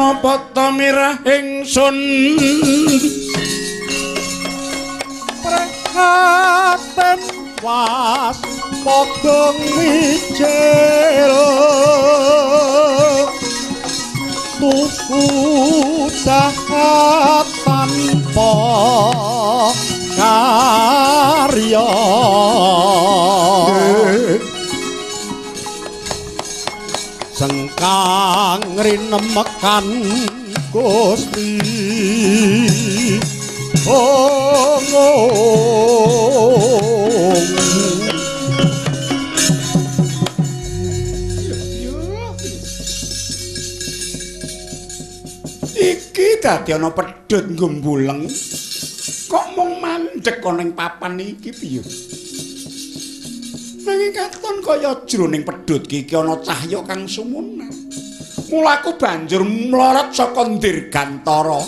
Napa ta mirah ingsun prihatin was padha mijil tuku dahat tanpa karya sengkang rinemekan Gusti oh, oh. Iki dadi ana pedhut nggembuleng kok mung mandhek ana ing papan iki piye? Nanging katon kaya jroning pedhut iki ana cahya kang sumunar. Mula aku banjur mlorot saka Dirgantara.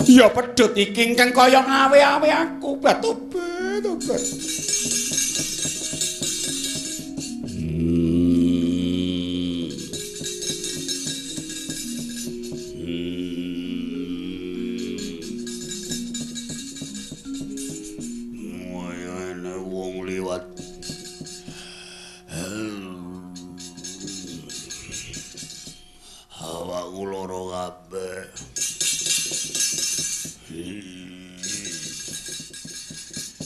Ya pedhut iki ingkang kaya ngawe-awe aku batobat-tobat. Awakku lara kabeh.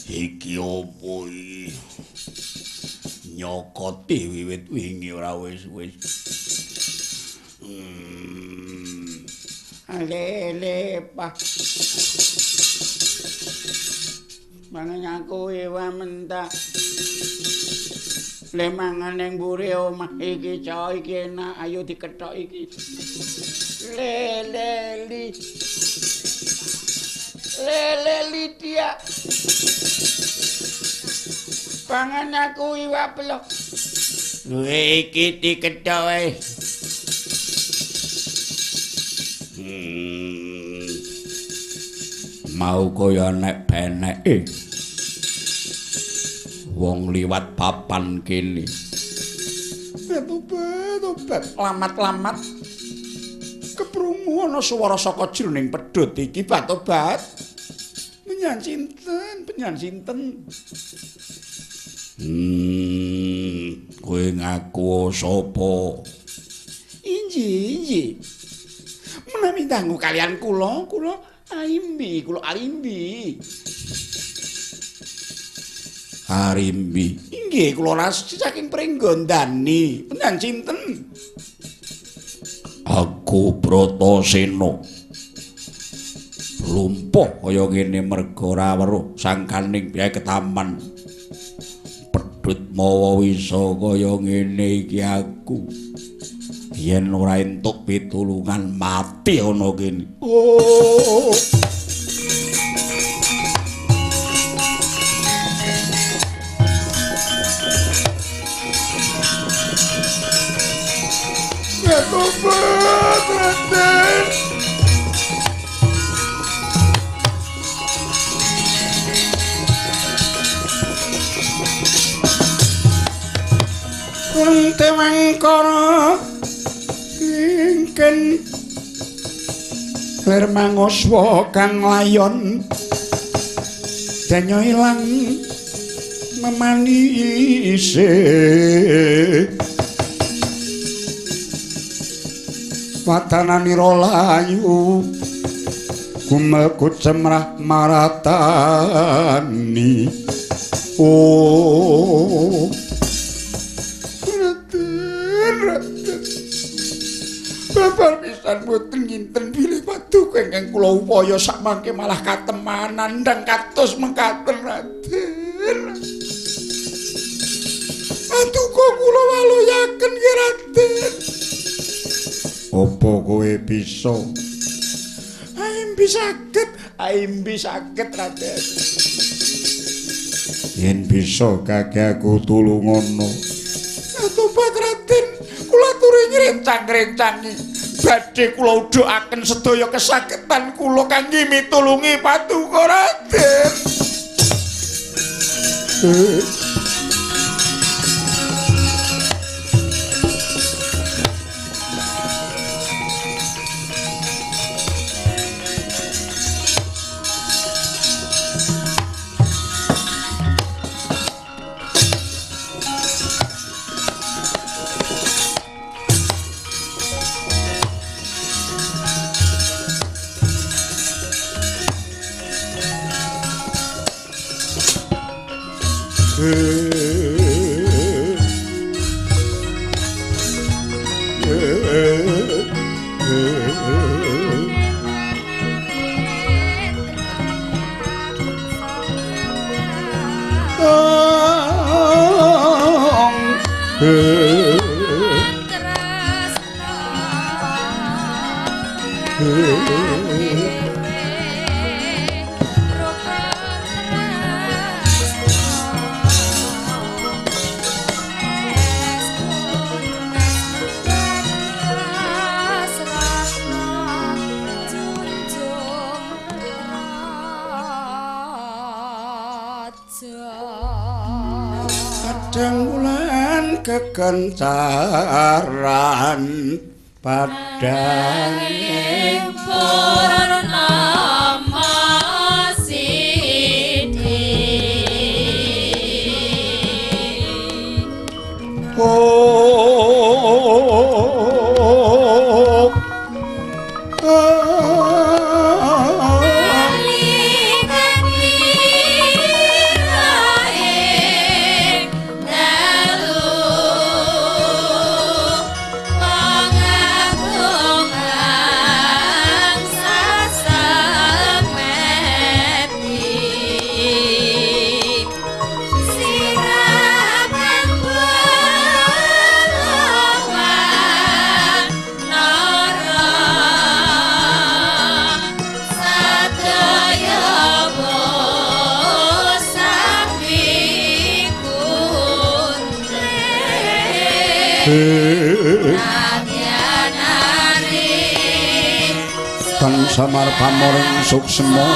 Iki opo iki? Nyokoti wiwit wingi ora wis-wis. Ale-le pak. Mangan aku ewa mentak. Le mangan ning mburi omah iki cok iki enak ayo dikethok iki. Lele li. Lele li dia. Pangan aku iwak pelok. Lho iki dikethok wae. Mau kaya nek beneke. Wong liwat papan kene. Tobat-tobat lamat-lamat. Keprungu ana swara saka jroning pedhut iki batobat. Penyan sinten, penyan sinten. Kowe ngaku sapa? Inji, inji. Menawi dangu kalian kula, kula Arimbi, kula Arimbi. Arimbi. Inggih, kula rasi saking Pringgondani. Penyan sinten? Aku Bratasena. Lumpuh kaya ngene merga ora weruh sangkaning piye ketaman. Pedhut mawa wisa kaya ngene iki aku. Yen ora entuk pitulungan mati ana kene. Oh. Tobat, Raden. Wonten wangkara kingken lir mangoswa kang layon danya ilang memanise. Watananira layu gumekut cemrah maratani. Oh Raden, Raden, babar pisan boten nginten bilih paduka ingkang kula upaya sakmangke malah katemanan ndang kados mekaten Raden. Paduka kula waluyaken nggih Raden. Apa kowe bisa? Aimbi saged, aimbi saged Raden. Yen bisa kage aku tulungono. Tobat Raden, kula aturi ngrencang-ngrencangi. Badhe kula udhukaken sedaya kesagetan kula kangge mitulungi paduka Raden. Kadang wulan kekencaran padhange purnama sidi. Kang samar pamoring suksma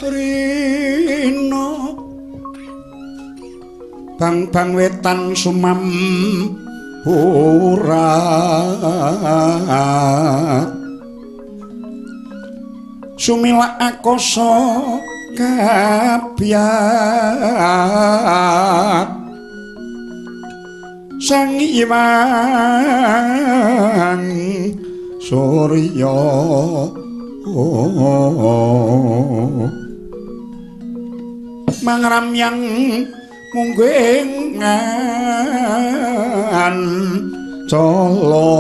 Rino bang-bang wetan sumam urat sumilak akasa kabyak sang imang surya mangramyang mungguing cala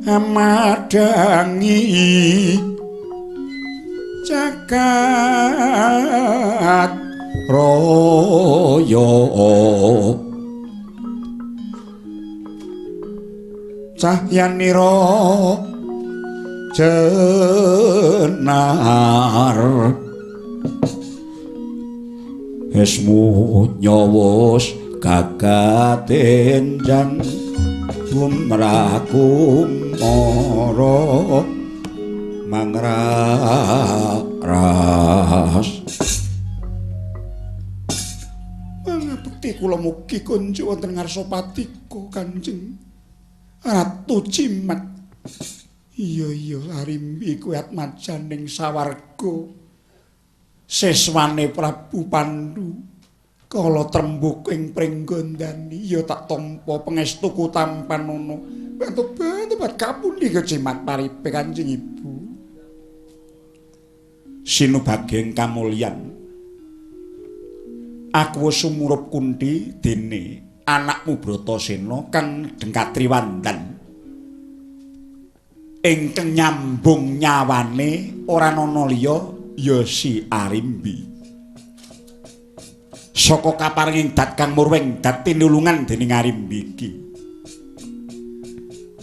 amadhangi jagat raya cahyanira jenar esmu nyawos kakatenjan lumrah kumara mangraras. Mangabekti kula mugi kunjuk wonten ngarsa patika Kanjeng Ratu Jimat. Iya iya Arimbi kuwi atmajaning sawarga siswane Prabu Pandu kala trembuk ing Pringgondani ya tak tampa pangestuku tampanana. Bantu-bantu kapundi Jimat paripe Kanjeng Ibu. Sinubageng kamulyan aku wis sumurup Kunthi dene anakmu Bratasena kang Dengkatriwandan ingkang nyambung nyawane ora ana liya ya si Arimbi. Saka kaparinging dat kang murwing dat tinulungan dening Arimbi iki.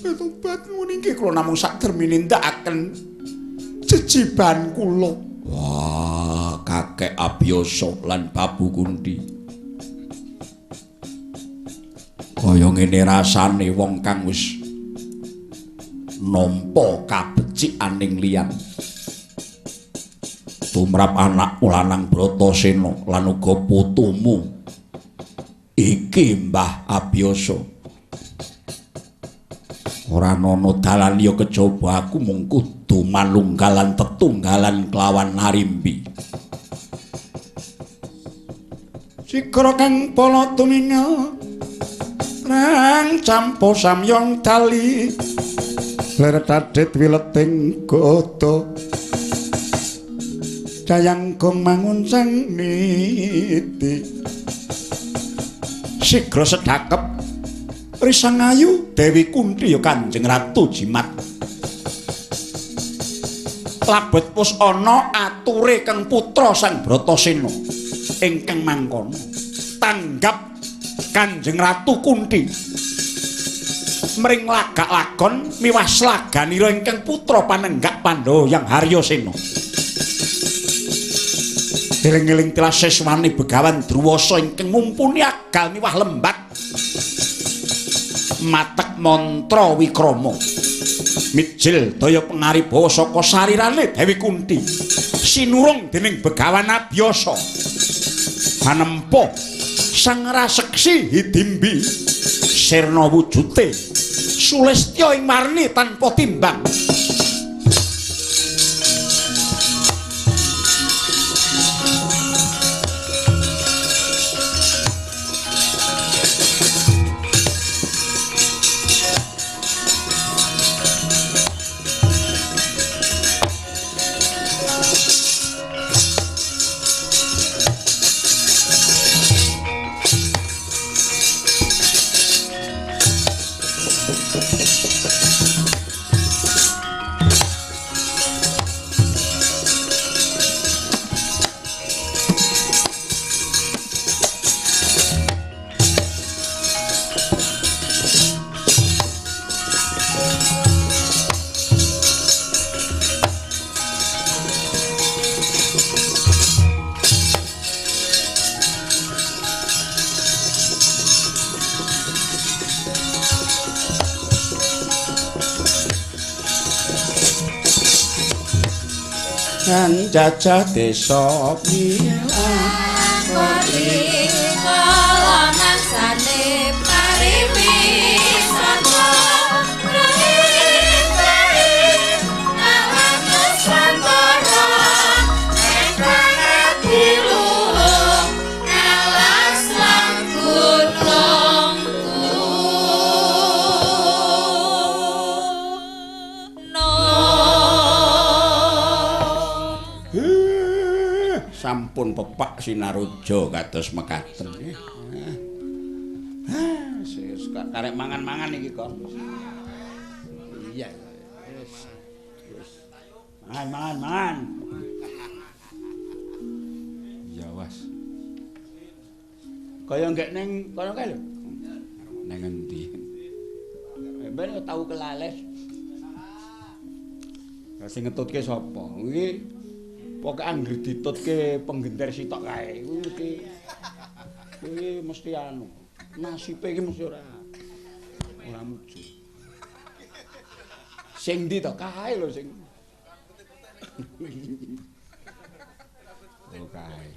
Tobat ngene iki kula namung sak dermi nindakaken jejiban kula. Wah, kakek abiyasa lan Babu Kunthi. Kaya ngene rasane wong kang wis nampa kabecikaning liyan. Tumrap anak lanang Bratasena lan uga putumu iki Mbah Abiyasa. Ora ana dalan liya kejaba aku mung kudu manunggalan tetunggalan kelawan Arimbi. Sigra kang pala tuminga rang campo samyong tali ler tadit wileting gada jayang gong manguncang niti. Sigra sedhakep Risang Ayu Dewi Kunti ya Kanjeng Ratu Jimat. Labet wis ana ature kang putra Sang Bratasena ingkang mangkono. Tanggap Kanjeng Ratu Kunti mring lagak lakon miwah slaganira ingkang putra panenggak Pandhawa Yang Haryasena. Eling-eling tilas siswane Begawan Druwasa ingkang ngumpuni agal miwah lembat matek mantra wikrama mijil daya pengaribawa saka sarirane Dewi Kunti sinurung dening Begawan Abiyasa anempa Sang Raseksi Hidimbi sirna wujute sulestya ing warni tanpa timbang. Jajah desa Milang kala mangsane pariwisata alam nusantara ingkang adiluhung alas lan gunung. Sampun pepak sinaruja kados mekaten. Wis karek mangan-mangan iki kok. Iya. Wis. Wis. Mangan, mangan. Ya was. Kaya nggek ning kono kae lho. Ning endi? Ben tau kelales. Lah sing ngetutke sapa? Iki pokoke anggere ditutke penggenter sitok kae kuwi mesti kuwi mesti anu nasibe iki mesti ora mujur. Sing ndi to kae lho sing oh kae.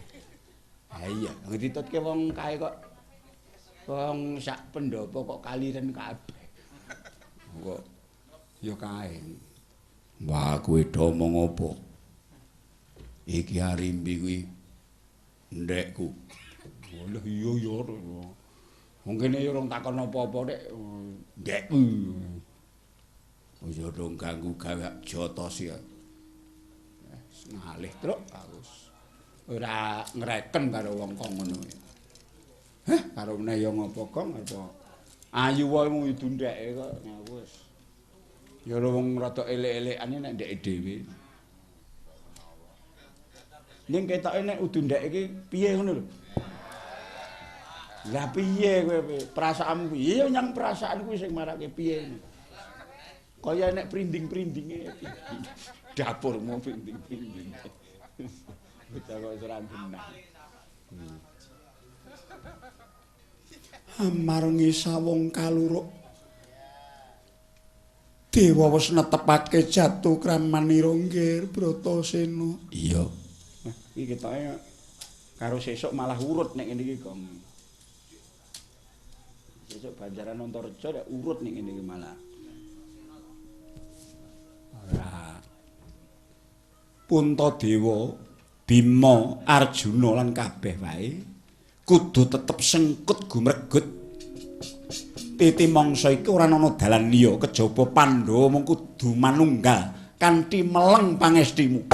Ha iya, ditutke wong kae kok wong sak pendopo kok kaliren kabeh. Kok ya kae. Wah, kowe do omong apa? Iki Arimbi kuwi ndekku. Walah iya ya. Wong kene ya ora takon apa-apa nek ndekku. Aja dong ganggu gawe jotos ya. Ngalih truk aku. Ora ngreken karo wong kok ngono. Heh, karo meneh ya ngopo kok apa. Ayu wae mung idu ndeke kok wis. Ya wong rada elek-elekane nek ndeke dhewe. Ning ketoke nek udu ndek iki piye ngono lho. Lah piye kowe perasaanmu piye? Ya nyang perasaan kuwi sing marake piye. Kaya nek prinding-prindinge dapurmu prinding-prinding. Bocah kok ora genah. Amargi sawong kaluruk Dewa wis netepake jatuh kramanira nggir Bratasena. Iya. Nah, iki ketoke karo sesuk malah urut nek ngene iki, Gong. Sesuk Banjaran Antareja nek urut nek ngene iki malah. Ora. Puntadewa, Bima, Arjuna lan kabeh wae kudu tetep sengkut gumregut. Titi mangsa iki ora ana dalan liya kejaba Pandhawa mung kudu manunggal kanthi meleng pangestimu.